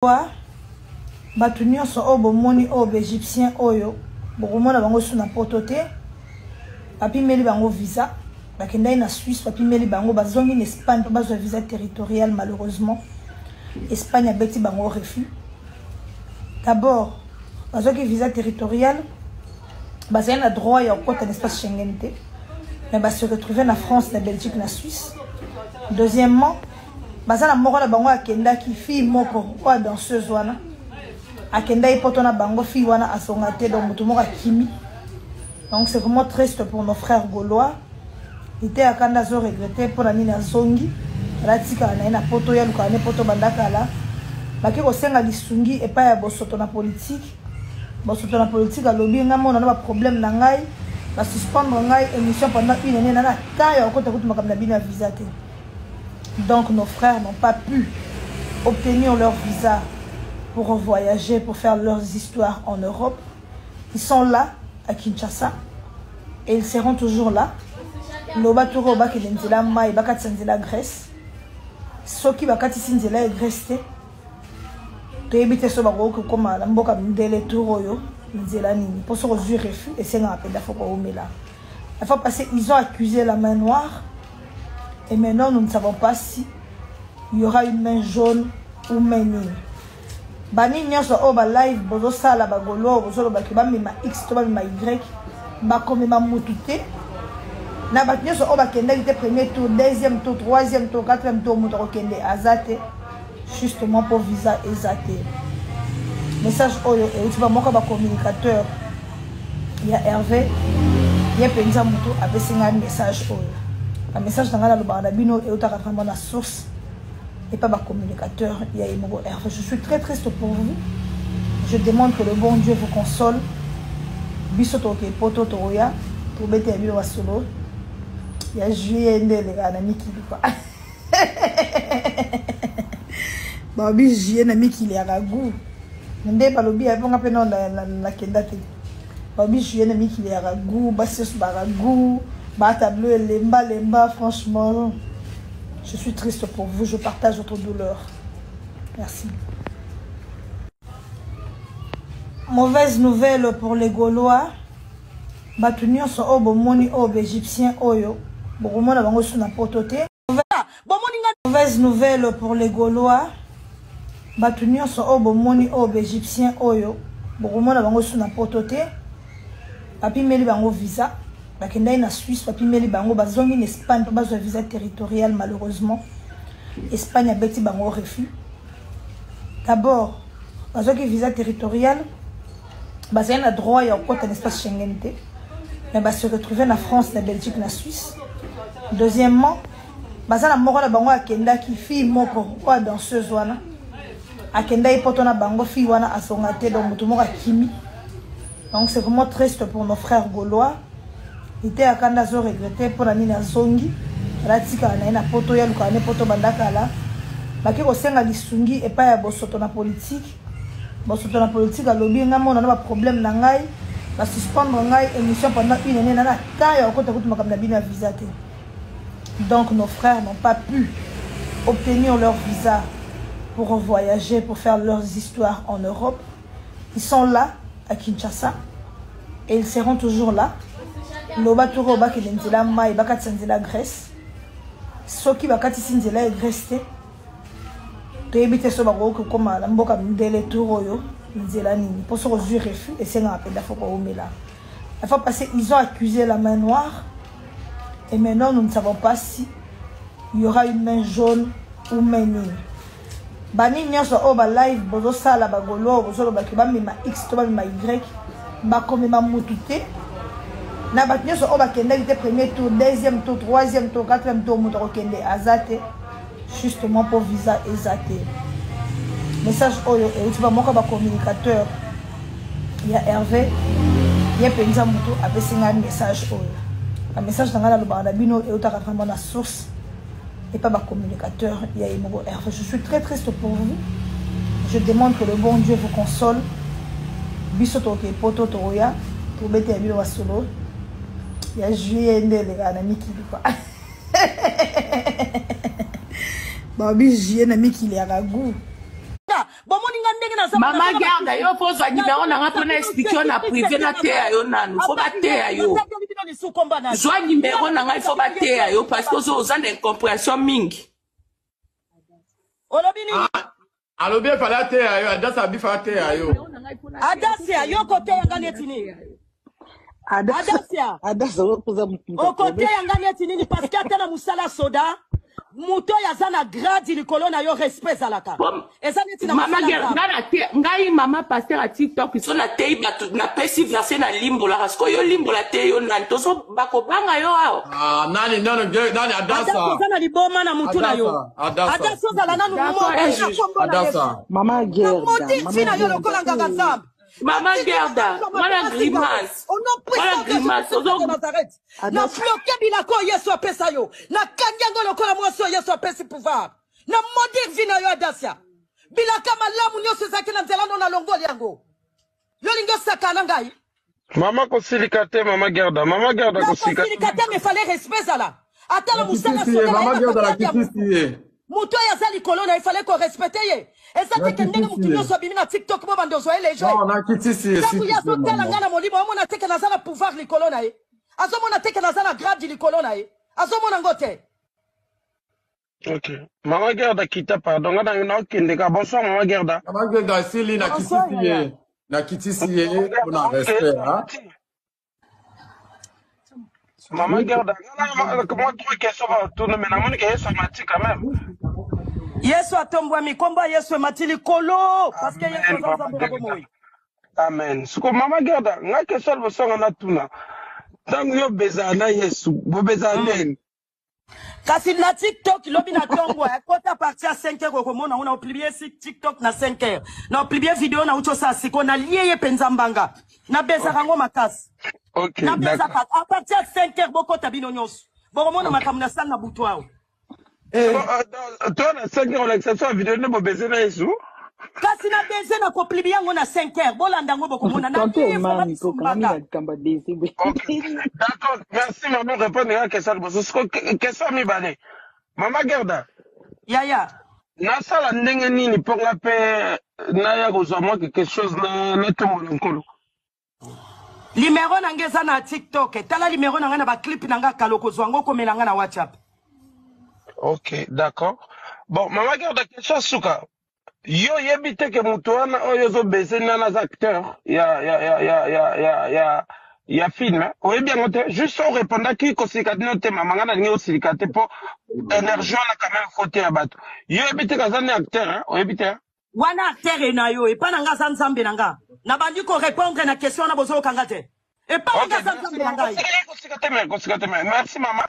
Wa bato nyonso oyo bomoni oyo baegyptien oyo bokomona bango su na poto te, bapimeli bango visa, bakendaki na Suisse, bapimeli bango, bazongi na Espagne mpo bazwa visa territorial. Malheureusement, Espagne abeti bango refus. D'abord bazwaki visa territorial, bazali na droit ya kokota na espace Schengen te, mais base retrouve na France, na Belgique, na Suisse. Deuxièmement, baza na moko na bango akendaki, fille moko oyo danseuse wana akendaki poto na bango, fille wana azonga te, donc moto moko akimi. Donc c'est vraiment triste pour nos frères gaulois. Ite akanda azo regretter mpona nini azongi, alatikala na ye na poto, ye alukaka ne poto banda kala. Bake kosenga lisungi epai ya bosoto na politike. Bosoto na politike alobi: ngai mona na baproblème na ngai, basuspendre ngai émission pendant une année, na na temps ya kokota kutu makambo na bino ya visa te. Donc nos frères n'ont pas pu obtenir leur visa pour voyager, pour faire leurs histoires en Europe. Ils sont là à Kinshasa et ils seront toujours là. Loba toko bakende nzela mai, bakatisa nzela Grèce. Soki bakatisi nzela ya Grèce te, toyebi te so bakoki kokóma na mboka mindele tour oyo nzela nini, mpo soki ozwi refus, esengaka mpenza fo koumela. La fois passée, ils ont accusé la main noire et maintenant nous ne savons pas si il y aura une main jaune ou main nini. Bani nyonso oyo balive bozosala, bagolo bozolobaki bamema X to bamema Y, bakomema mutu te. Na bato nyonso oyo bakendaki te premier tour, deuxième tour, troisième tour, quatrième tour, moto akokende aza te, justement mpo visa eza te. Message oyo euti bamoko bacommunicateur ya Hervé, ye mpenza moto apesi ngai message oyo. Bamessage na ngai nalobaka na bino eutaka vraiment na source et pas bacommunicateur ya ye moko Hervé. Je suis très triste pour vous, je demande que le bon Dieu vous console. Biso toke poto, tokoya tobetela bino masolo ya juillet nde elekaka na mikili kwa. Balobi juillet na mikili ya ragu nde balobi yaponga mpe no nakenda te. Balobi juillet na mikili ya ragu, basi nyonso baragu batableau elemba lemba. Franchement, je suis triste pour vous, je partage votre douleur. Merci. Mauvaise nouvelle pour les Gaulois. Bato nyonso oyo bomoni oyo baegyptien oyo bokomona bango su na poto te. Mauvaise nouvelle pour les Gaulois. Bato nyonso oyo bomoni oyo baegyptien oyo bokomona bango su na poto te, bapimeli bango visa, bakendaki na Suisse, bapimeli bango, bazongi na Espagne mpo bazwa visa territorial. Malheureusement, Espagne abeti bango refus. D'abord bazwaki visa territorial, bazali na droit ya kokota na espace Schengen te, mais base retrouve na France, na Belgique, na Suisse. Deuxièmement, baza na moko na bango akendaki, fille moko oyo danseuse wana akendaki poto na bango, fille wana azonga te, donc moto moko akimi. Donc c'est vraiment triste pour nos frères gaulois. Ite akanda azo regretter mpona nini azongi, alatikala na ye na poto, ye alukaka ne poto banda kala. Bake kosenga lisungi epai ya bosoto na politike. Bosoto na politike alobi: ngai mona na baproblème na ngai, basuspendre ngai émission pendant une année, na na temps ya kokota kutu makambo na bino ya visa te. Donc nos frères n'ont pas pu obtenir leur visa pour voyager, pour faire leurs histoires en Europe. Ils sont là à Kinshasa et ils seront toujours là. Loba toko bakende nzela mai, bakatisa nzela Grèce. Soki bakatisi nzela ya Grèce te, toyebi te so bakoki kokóma na mboka mindele tour oyo nzela nini, mpo soki ozwi refus, esengaka mpenza fo koumela. La fois passée, ils ont accusé la main noire et maintenant nous ne savons pas si il y aura une main jaune ou main nini. Bani nyonso oyo balive bozosala, bagolo bozolobaki bamema X to bamema Y, bakomema mutu te. Na bato nyonso oyo bakendaki te premier tour, deuxième tour, troisième tour, quatrième tour, moto akokende aza te, justement mpo visa eza te. Message oyo euti bamoko bacommunicateur ya Hervé, ye mpenza moto apesi ngai message oyo. Bamessage na ngai nalobaka na bino eutaka vraiment na source et pas bacommunicateur ya ye moko Hervé. Je suis très triste pour vous, je demande que le bon Dieu vous console. Biso toke poto, tokoya tobetela bino masolo ya juillet nde elekaka na mikili kwa. Balobi juillet na mikili ya ragu. Bomoni. ndenge naza Mama Gerda, yo faut ozwa numero na nga mpo na explique yo na privé, nateya yo nanu. Faut bateya yo. Zwa numero na ngai, faut bateya yo parce que oza na incompréhension mingi. Olobi nini? Alobi efali ateya yo, Adasa abifa ateya yo. Adasia, yo koteya nga neti nini? Adasia. Adasa okoza mutu. Okoteya nga neti nini? Parce que ata na mosala soda, moto oyo aza na grade likolo na yo, respect ezalaka. Eza neti na Mama mosala Gerda, grave. ngai ngai mama pasteur ya TikTok, so nateyi bato, napesi verset, nalimbolaka. Sikoyo yo limbola te, yo nani? Tozo bakobanga yo awa. Ah, nani nani nani? Adasa. Adasa. Oza na liboma na mutu na yo. Adasa, Adasa. Adasa, ozala nanu D'accord, moko eh, na juge. kombo na Yesu. Adasa. Mama Na Gerda, modi mama vi na yo Gerda. lokola nganga Nzambe. Mama Natindi Gerda, na wana makasi grimace. au nom Wana puissant de grimace. Jésus-Christ de Ozo Nazareth, na Adasa. bloquer bilako oyo Yesu apesa yo, nakangi yango lokola mwasi oyo Yesu apesi pouvoir. Na modire vi na yo, Adasia, bilaka malamu nyonso ezalaki na nzela no, nalongoli yango. Yo lingi osakana na ngai? Mama, kosilika te, mama Gerda, mama Gerda, kosilika. Nakosilika te, mais fallait respect ezala. Ata na mosala Nakitisi ye soda, mama nayebaka Gerda. grade ya Nakitisi motu. ye. Moto oyo aza likolo na ye, fallait korespecter ye. Eza te ke ndenge Nakitisi motu ye. nyonso abimi na TikTok, bo bando ozwa ye lejo. Non, nakitisi ye. Ntango ye S'il te plaît, azotala mama. ngai na molimo, omona te ke naza na pouvoir likolo na ye? Azomona te ke naza na grade likolo na ye? Azomona ngo te? Ok, mama Gerda, kita, pardon, nga na naokende ka. Bonsoir, mama Gerda. Mama Gerda, esili. Bonsoir, Nakitisi yaya. ye, nakitisi ye Mama Gerda, mpona ok. respect, hein? Mama Gerda, nga na mwa trois questions batuna, mais namoni ke Yesu amati quand même. Yesu atombwami, nkombo ya Yesu emati likolo, parce que Yesu Amen. aza Mama Nzambe na Gerda. bomoi. Amen. Siko mama Gerda, nga question liboso nga natuna: ntango yo obezala na Yesu, bobezala ndeni? Kasi na TikTok lobi na ntongo, kota partir ya 5 heures, okomona ngo na opublier si TikTok na 5 heures, na opublier video na uti osala sikoyo. Nalie ye mpenza mbanga, nabezaka yango makasi. Ok, d'accord. Nabezaka à partir ya 5 heures, bokota bino nyonso, bokomona makambo nasali na butu awa. To na 5 heures olakisa so ya video nde bobeze na Yesu? Kasi na beze, na kopublier yango na 5 heures, bolanda yango, bokomona Tante nalie vraiment Emani biso kokanga mbanga. na likambo ya desi. Ok, d'accord, merci mama. Répondre nga question liboso. Siko question ya mibale, mama Gerda. Yaya. Nasala ndenge nini mpo nga mpe naya kozwa mwa quelque chose na natombola Nkolo? Limero na ngai eza na TikTok. Tala limero na ngai na baclip na ngai kala, okozwa yango, okomela ngai na WhatsApp. Ok, d'accord. Bon, mama Gerda, question ya suka: yo oyebi te ke moto wana oyo ozobese nana aza acteur ya film, eh? Oyebi yango te? Juste orépondaki kosilika tino te, mama. Nga nalingi osilika te mpo énergie wana quand même faute ya bato. Yo oyebi te kaza ne acteur, hein? Oyebi te, hein? Wana acteur na yo, epa na nga aza Nzambe na nga. Nabandi korépondre na question wana, bozokanga te. Epa na Ok. nga aza Merci Nzambe na mama. ngai. Kosika te, me kosika te, me merci mama.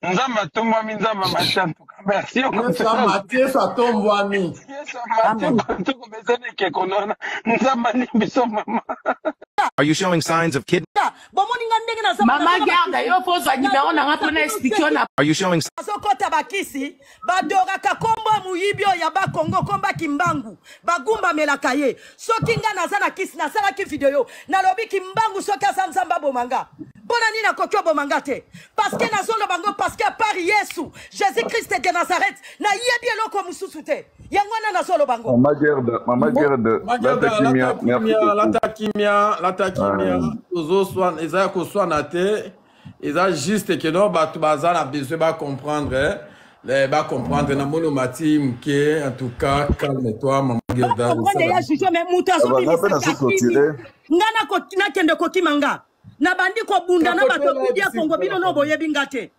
Nzambe atombwami, Nzambe amati, en tout cas merci. Yesu amati, Yesu atombwami. Yesu amati. Amen. Tokobesana ekeko wana. Nzambe alimbiso, mama. Are you showing signs of kidney? Bomoni nga ndenge naza Mama naza na Gerda, bakisi. yo faut ozwa numero na nga mpo na explique yo na Are you showing Azokɔta bakisi, badoraka kombo ya moyibi oyo ya Bakongo, kombo ya Kimbangu, bagumbamelaka ye. Soki nga naza na kisi, nasalaki video, nalobi Kimbangu soki aza Nzambe, aboma nga. Mpo na nini akoki oboma nga te? Parce que nazoloba ngo, parce que à part Yesu, Jésus Christ de Nazareth, nayebi eloko mosusu te. Yango wana nazoloba ngo. Mama Gerda, Mama Gerda, Mama lata Gerda, kimia, lata merci kimia, beaucoup. lata kimia, lata kimia. Tozoswana, eza ya koswana te, eza juste ke no bato baza na besoin bacomprendre, eh, bacomprendre. Namoni omati moke. En tout cas, calme toi, mama Gerda. Bacomprendre ya juge, mais moto Ça va, nga mpe azobimisaka nazo akimi. clôturer. Nga nakende kokima, nga nabandi kobunda na bato ya Budi ya Kongo. Bino no boyebi nga te.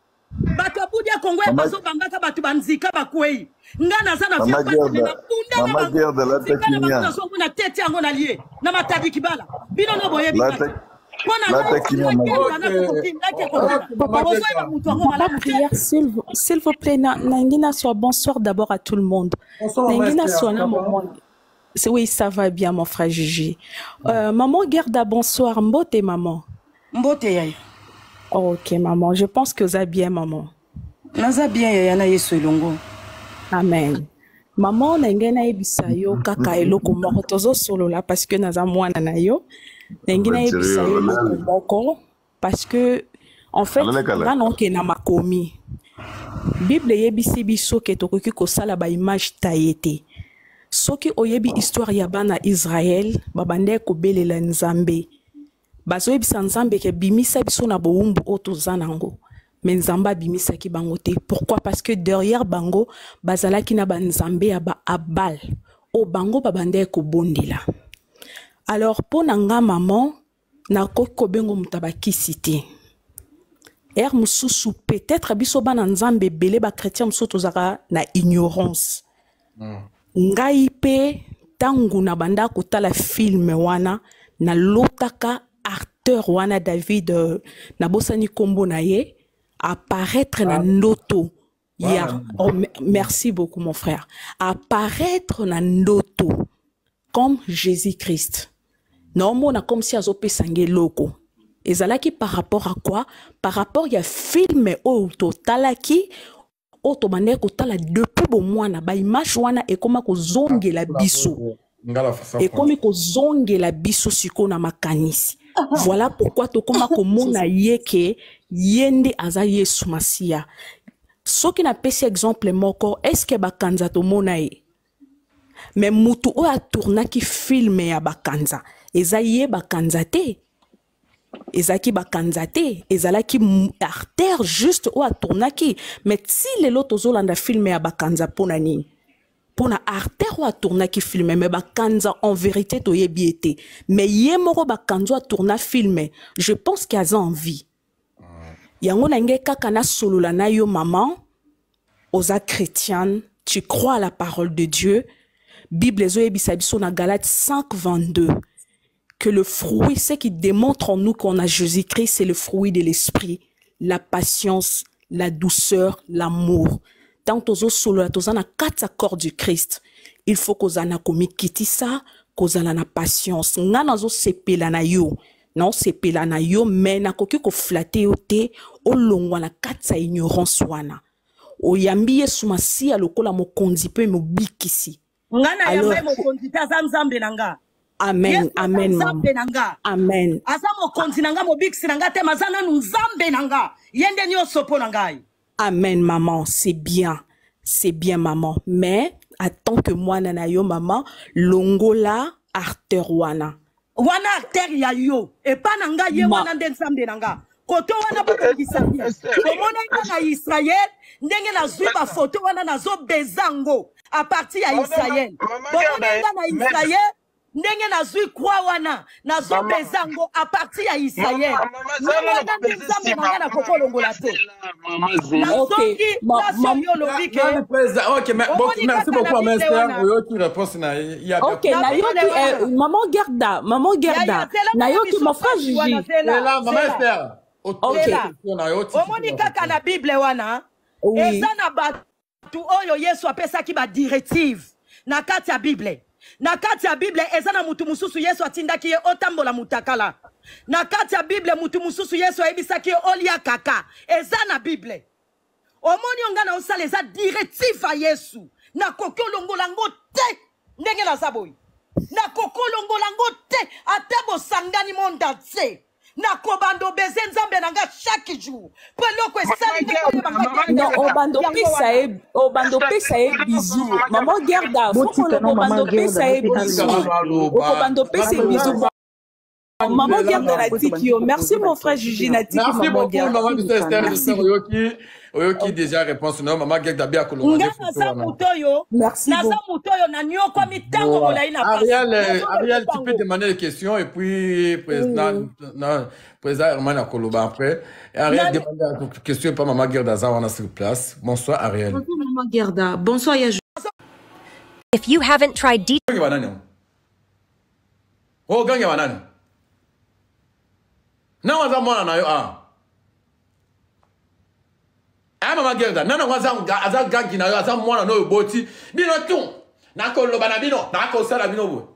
Bato ya Budi ya Kongo ya Mama, bazobangaka bato banzika bakwei. Nga naza na Mama via pasi me Gerda, nabunda na Mama bango Gerda, lata nzika na bango. kimia. Nazomona tete yango na lie na Matadi Kibala. Bino no boyebi nga te. Lata, Mpo na lata ngai kimia, mama. nake kokima. Mama Bozoyeba Gerda. moto yango Papa malamu te. prière, s'il vous plaît, Nangina soit bonsoir d'abord à tout le monde. Bonsoir, maman Nangina Esther, soit ça là, va? maman. Oui, ça va bien, mon frère Gigi. Maman Gerda, bonsoir. Mbote, maman. Mbote, yaya. Ok, maman. Je pense que vous allez bien, maman. Naza bien, yaya, na Yesu elongo. Amen. Maman, nangai nayebisa yo kaka eloko moko, tozosolola parce que naza mwana na yo. Nangai nayebisa yo eloko moko parce que en fait Alala. nga naokende na makomi. Bible eyebisi biso ke tokoki kosala baimage taillée te. Soki oyebi histoire ya bana Israël, babandaki kobelela Nzambe. Bazoyebisa Nzambe ke bimisa biso na bowumbu oyo toza nango. Mais Nzambe abimisaki bango te. Pourquoi? Parce que derrière bango bazalaki na ba Nzambe ya ba Abal oyo bango babandaki kobondela. Alors mpo na nga maman, nakoki kobengo moto ya bakisi te. Heure mosusu peut-être biso bana Nzambe ebele ba chrétien mosusu tozalaka na ignorance. Ngai mpe ntango na banda kotala film wana, nalotaka acteur wana David, nabosani nkombo na ye, apparaître na ndoto ya oh, merci beaucoup mon frère, apparaître na ndoto comme Jésus-Christ. Naomona comme si azopesa nge eloko. Ezalaki par rapport à quoi? Par rapport ya film oyo totalaki, oyo tobandaki kotala depuis bomwana. Ba image wana ekoma kozongela biso, ekomi kozongela biso sikoyo na makanisi. Voilà pourquoi tokoma komona ye ke ye nde aza Yesu Masiya. Soki napesi exemple moko, est-ce que Bakanza tomona ye? Mais mutu oyo atournaki film ya Bakanza eza ye Bakanza te, ezalaki Bakanza te, ezalaki artère juste oyo atournaki. Mais ti lelo tozolanda film ya Bakanza mpona nini? Mpona artère oyo atournaki film. Mais Bakanza en vérité toyebi ye te. Mais ye moko Bakanza oyo atourna film, je pense ke aza en vie. Yango na ngai kaka nasolola na yo maman, oza chrétienne, tu crois à la parole de Dieu. Bible ezoyebisa biso na Galates 5 22 que le fruit, ce qui démontre en nous qu'on a Jésus-Christ, c'est le fruit de l'esprit, la patience, la douceur, l'amour. Tant tozosolola, toza na kati ya corps du Christ, il faut kozala na komikitisa, kozala na patience. Nga nazosepela na yo, naosepela na yo, mais nakoki koflatter yo te. Olongwa na kati ya ignorance wana, oyambi Yesu Masiya lokola mokonzi mpe mobikisi. Nga na yamba ye mokonzi te, aza Nzambe na nga. Amen. Yesu aza Amen. Nzambe na nga. Amen. Aza mokonzi na nga, mobikisi na nga te, aza nanu Nzambe na nga. Ye nde nyonso mpo na ngai. Amen maman, c'est bien, c'est bien maman. Mais en tant que mwana na yo maman, longola acteur wana. Wana acteur ya yo epa na nga, ye wana nde Nzambe na nga. Koto wana bakokisa ye, komona nga na Israel ndenge nazwi bafoto wana, nazobeza yango à partir ya Israel. Bomona nga na Israel ndenge nazwi croix wana, nazobeza yango à partir ya Israel. Ye wana nde Nzambe na nga, nakokolongola te. Nazongi place oyo olobi ke Ok, merci beaucoup, Mama Esther. Oyoki réponse na ye. Ok, nayoki, maman Gerda, maman Gerda, nayoki mon frère Gigi. Maman Esther. Ok. Omoni kaka na Bible wana, eza na bato oyo Yesu apesaki badirective na kati ya Bible. Na kati ya Bible eza na mutu mosusu Yesu atindaki ye otambola mutakala. Na kati ya Bible mutu mosusu Yesu ayebisaki ye olia kaka. Eza na Bible. Omoni yo, nga na osala eza directive ya Yesu, nakoki olongola yango te. Ndenge naza boye, nakoki olongola yango te. Ata bosangani monde entier, nakobanda obeze Nzambe na nga chaque jour, mpo eloko esali. Non, obanda opesa ye, obanda opesa ye bisou. Maman Gerda, faut koloba, obanda opesa ye bisou, okobanda opesa ye bisou. Maman Gerda, natiki yo. Merci mon frère Gigi, natiki. Merci beaucoup maman biso Esther. Merci. Oyoki, oyoki déjà réponse na maman Gerda bia kolonga. Nga naza moto oyo, naza moto oyo nanyokwami ntango molai na. Ariel, Ariel, tu peux demander les questions et puis président, non, président Herman akoloba après. Ariel, demande la question pas maman Gerda aza wana sur place. Bonsoir Ariel. Bonsoir maman Gerda. Bonsoir Yajou. If you haven't tried D O gange banani nango aza mwana na yo a aya mama Gerda, nani yango aza gangi na yo, aza mwana na oyo boti bino tu. Nakoloba na bino, nakosala bino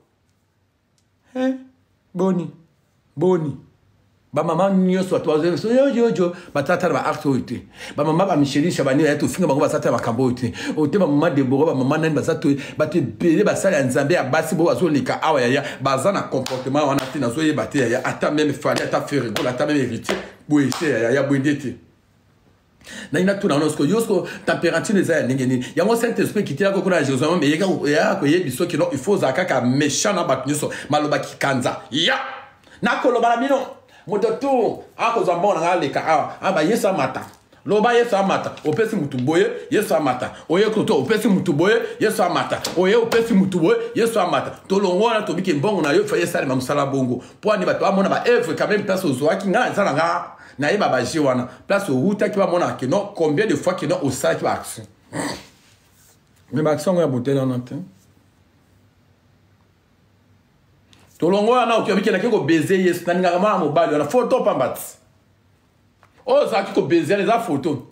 boye. Boni boni bamama nyonso bato bazoyoyoyo batata na baacte oyo te. Bamama bamicheline Shabani ya tofinga bango, basata makambo oyo te, oyo te. Bamama Debora, bamama nani, baza to bato ebele basali ya Nzambe ya basi bo bazoleka awa yaya, baza na comportement wana te. Nazoyeba te yaya, ata même Fally, ata Ferre Gola, ata même Héritier, boye te yaya, ya boye nde te. Nalingi natuna wana siko yo siko température eza ya ndenge nini? Yango Saint Esprit ekitelaka kuna ya Jérusalem, eyaka koyebi soki non, il faut ozala kaka méchant na bato nyonso, maloba kikanza ya nakoloba na bino. Moto tu akozwa mbongo na ngai aleka awa aba Yesu amata, loba Yesu amata, opesi mutu boye, Yesu amata, oye koto opesi mutu boye, Yesu amata, oye opesi mutu boye, Yesu amata. Tolongo wana tobiki mbongo na yo fa esalema mosala bongo mpo ani bato bamona ba œuvre quand même. Place ozwaki, ngai nasala nga nayeba baje wana, place owutaki, bamona ke non, combien de fois ke non osalaki ba action, mais ba action yango ya botele wana te. Tolongo wana okebiki kobeze Yesu, nalingaka mwana mobali wana, foto pamba ti oyo ozalaki kobeze wana eza foto.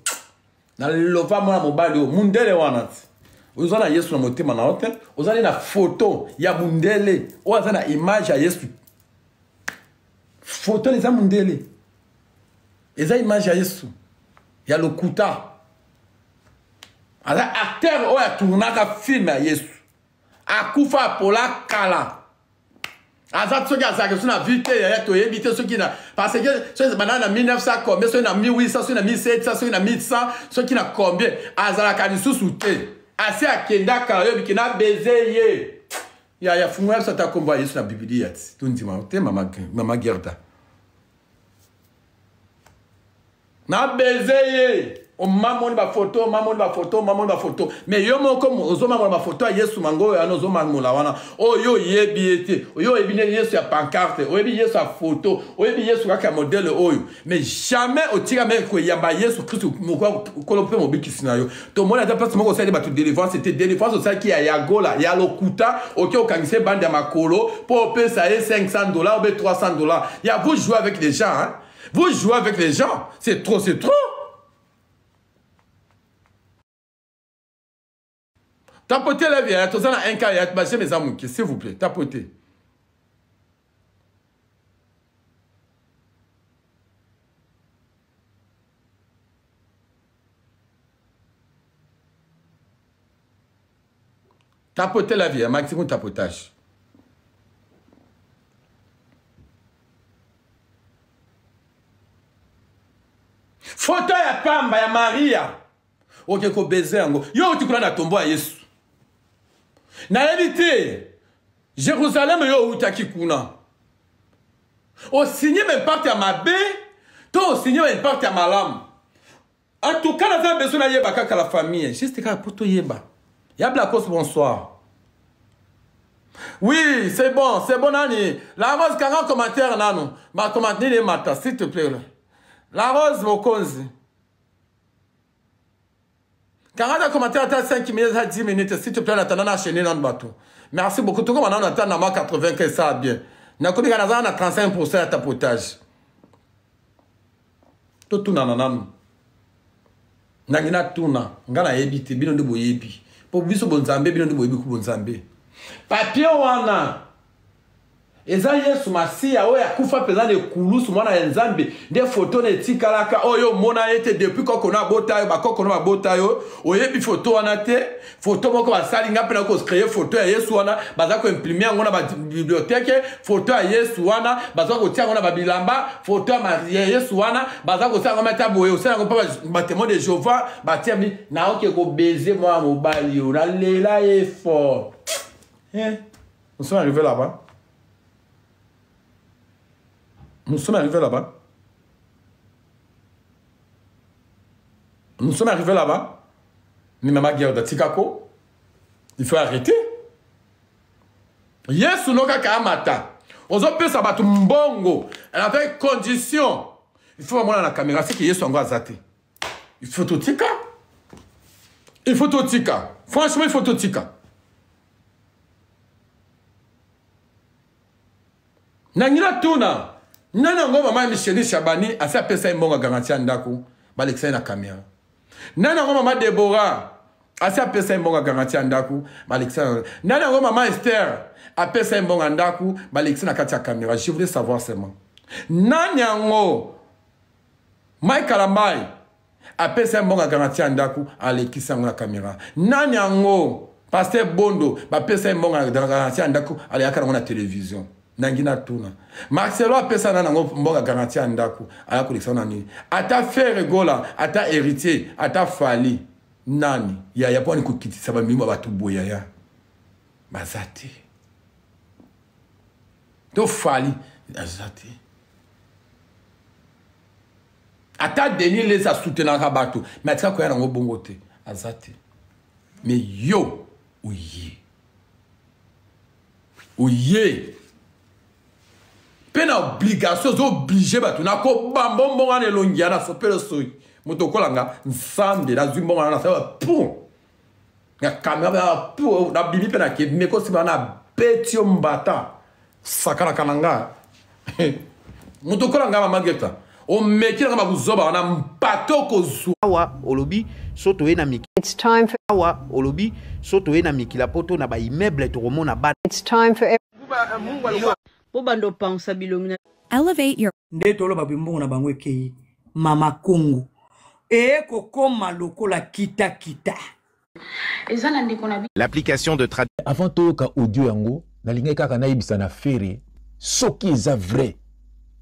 Nalova mwana mobali oyo mundele wana ti oza na Yesu na motema na yo te, ozali na foto ya mundele oyo aza na image ya Yesu. Foto eza mundele, eza image ya Yesu ya lokuta. Aza acteur oyo atournaka film ya Yesu, akufa apola kala, aza soki azalaka so na vie te, yaya toyebi te soki na, parce que soki banda na 1900 combien, soki na 1800, soki na 1700, soki na 1100, soki na combien, azalaka lisusu te, asi akenda kala. Oyebi na beze ye yaya, fungola biso ata kombo ya Yesu na Bibilia ti tondima te. Mama, mama Gerda, na beze ye, omamoni bafoto, omamoni bafoto, omamoni bafoto, mais yo moko ozomamola bafoto ya Yesu mango oyo wana ozomamola wana, oyo oyebi ye te. Oyo oyebi nde Yesu ya pancarte, oyebi Yesu ya foto, oyebi Yesu kaka ya modèle oyo, mais jamais otika me koyamba Yesu Kristu Nkolo mpe mobikisi na yo. Tomoni ata place moko osali bato délivrance te. Délivrance osalaki ya yagola ya lokuta, oke okangisa ebande ya makolo mpo opesa ye 500 $ obe 300 $. Ya vous jouez avec les gens, hein? Vous jouez avec les gens, c'est trop, c'est trop. Tapotez la vie, toza na un cas ya ba j'aime eza moke, s'il vous plaît, tapotez. Tapotez la vie, maximum tapotage. Foto ya pamba ya Maria oke kobeze yango, yo outi kuna na tombo ya Yesu, nayebi te Jérusalem, yo outaki kuna, osinye baimpact ya mabe to osinye baimpact ya malamu? En tout cas, naza besoin nayeba kaka, la famille, juste kaka po toyeba. Ya Blacos, bonsoir. Oui, c'est bon, c'est bon. Nani La Rose, kanga commentaire nanu, bacommentaire nini emata, s'il te plaît. La Rose Mokonzi, kanga ta commentaire ata 5 minutes, ata 10 minutes, s'il te plaît. Natanda na chaîne nanu bato. Merci beaucoup. Tokoma nanu ata na mwa 80 que ça bien. Nakomi kaka naza na 35 ya tapotage. Totunana nanu, nangi natuna, nga nayebi te, bino nde boyebi, mpo biso bonzambe, bino nde boyebi ku bonzambe. Papier wana eza Yesu Masiya oyo akufa mpenza na ekulusu, mwana ya Nzambe, nde foto na etikalaka oyo omona ye te depuis koko na abota yo, bakoko na babota yo, oyebi foto wana te. Foto moko basali, nga mpe na kocréer foto ya Yesu wana, baza koimprimer yango na babibliothèque. Foto ya Yesu wana baza kotia yango na babilamba. Foto ya Yesu wana baza kotia yango mata boye, osala yango mpa batémoin de Jéhovah batia mi. Naoke kobeze mwana mobali oyo, nalela ye fort. Eh, nous sommes arrivés là-bas, nous sommes arrivés là-bas, nous sommes arrivés là-bas. Mais mama Gerda, tikako, il faut arrêter. Yesu no kaka amata, ozopesa bato mbongo avec condition il faut bamona na caméra, seke Yesu yango aza te. Il faut totika, il faut totika, franchement il faut totika. Nangi natuna, nani yango mama Micheli Shabani asi apesa ye mbongo ya garantie ya ndako, balekisa ye na caméra? Nani yango mama Debora asi apesa ye mbongo ya garantie ya ndako, balekisa? Nani yango mama Ester apesa ye mbongo ya ndako, balekisa na kati ya caméra? Je voulais savoir seulement, nani yango Mike Kalambai apesa ye mbongo ya garantie ya ndako, alekisa yango na caméra? Nani yango pasteur Bondo bapesa ye mbongo ya garantie ya ndako, aleyaka yango na télévision? Nangi natuna Marcelo apesa nani yango mbongo ya garantie ya ndako aya kolekisa na nini? Ata Ferre Gola, ata Heritier, ata Fally nani yaya mpo ani kokitisa bamilimo ya bato boye yaya baza te to Fally aza te ata Denis Lesa asoutenaka bato mais atika koya nango bongo te aza te mais yo oye oye mpe na obligation ozo oblige bato nakobamba mbongo wana elongi ya nasopele soyi moto okola nga nsambe nazwi mbongo wana nasala pum na kamera pu nabimi mpe nake meko nsima na beti yo mbata sakanaka na nga moto okola nga mama geta omeki nanga babuzoba wana mpata okozwa awa olobi so toye na mikili It's time for awa olobi so toye na mikili ya poto na ba immeuble tokomona bana It's time for Po banda opangusa bilongi na Elevate your Nde toloba boye mbongo na bango ekeyi mama kongo eye kokoma lokola kita kita. Eza na ndeko na L'application de trad. Avant toyoka audio yango, nalingaki kaka nayebisa na Ferre soki eza vrai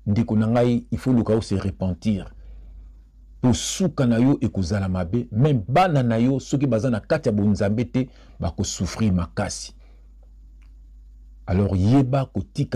ndeko na ngai il faut luka o se repentir po suka na yo ekozala mabe meme bana na yo soki baza na kati ya bonzambe te bako souffrir makasi alors yeba kotika.